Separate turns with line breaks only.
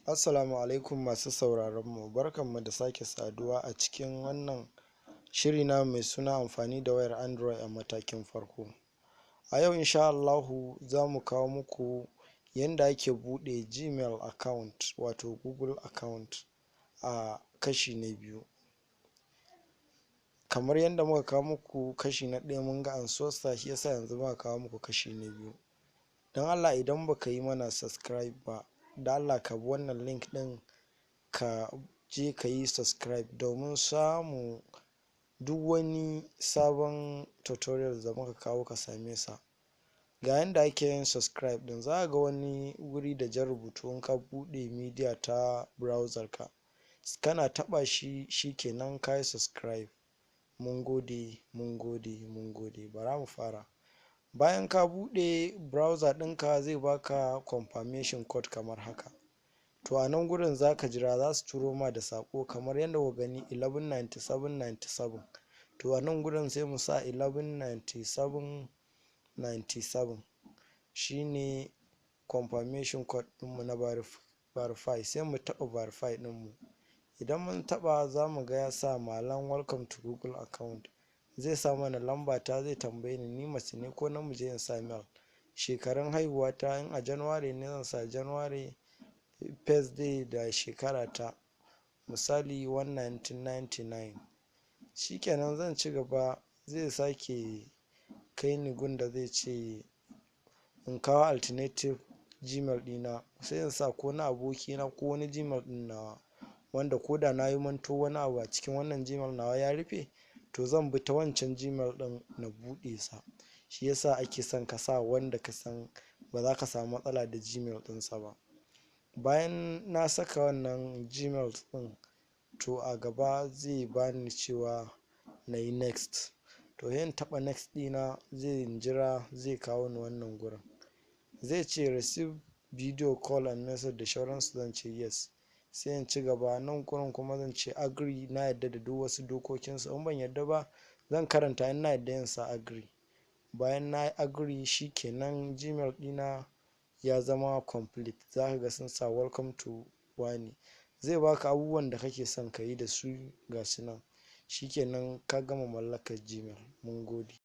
Assalamu alaikum masu sauraron mu, barkanmu da sake saduwa a cikin wannan shiri namu mai suna amfani da wayar Android a matakin farko. A yau insha Allahu za mu kawo muku yanda ake buɗe Gmail account, wato Google account, a kashi na biyu. Kamar yadda muka kawo muku kashi na ɗaya, mun ga ansuwarsa, shi yasa yanzu muka kawo muku kashi na biyu. Don Allah idan baka yi mana subscribe ba, da Allah ka bi wannan link ɗin ka je ka yi subscribe domin samu duk wani sabon tutorial da muka kawo ka same sa. Ga yanda ake yin subscribe ɗin: za ka ga wani wuri da jan rubutu in ka buɗe media ta browser ka, kana taɓa shi, shikenan ka yi subscribe. Mun gode, mun gode, mun gode. Bara mu fara. Bayan ka buɗe browser ɗinka, zai baka confirmation code kamar haka. To, a nan gurin za ka jira za su turo ma da saƙo kamar yadda kuka gani, 119797. To, a nan gurin sai mu sa 119797, shine confirmation code ɗinmu na verify. Sai mu taɓa verify ɗinmu. Idan mun taɓa, za mu ga ya sa "Malam, welcome to Google account". Zai sa mana lamba ta, zai tambaye ni ni mace ne ko namiji, in sa male. Shekarun haihuwa ta, in a January ne, zan sa January first day da shekara ta, misali 1999. Shikenan, zan ci gaba. Zai sake kai ni gun da zai ce in kawo alternative Gmail ɗina, sai in sa ko na abokina ko wani Gmail ɗin nawa, wanda ko da na yi manto wani abu a cikin wannan Gmail nawa ya rufe, to zan bi ta wancan Gmail ɗin na buɗe sa. Shi yasa ake son ka sa wanda ka san ba za ka samu matsala da Gmail ɗinsa ba. Bayan na saka wannan Gmail ɗin, to a gaba zai bani cewa na yi next. To, sai in taɓa next ɗina, zai jira, zai kawo ni wannan gurin, zai ce "Receive video call and message" da sauransu. Zan ce "Yes", sai in ci gaba. Nan gurin kuma zan ce "Agree", na yadda da duk wasu dokokinsu. In ban yadda ba, zan karanta. In na yadda, in sa "Agree". Bayan na yi "Agree", shikenan, Gmail ɗina ya zama complete. Za ka ga sun sa "Welcome to wani". Zai baka abubuwan da kake son ka yi da su, ga su nan. Shikenan, ka gama mallakar Gmail. Mun gode.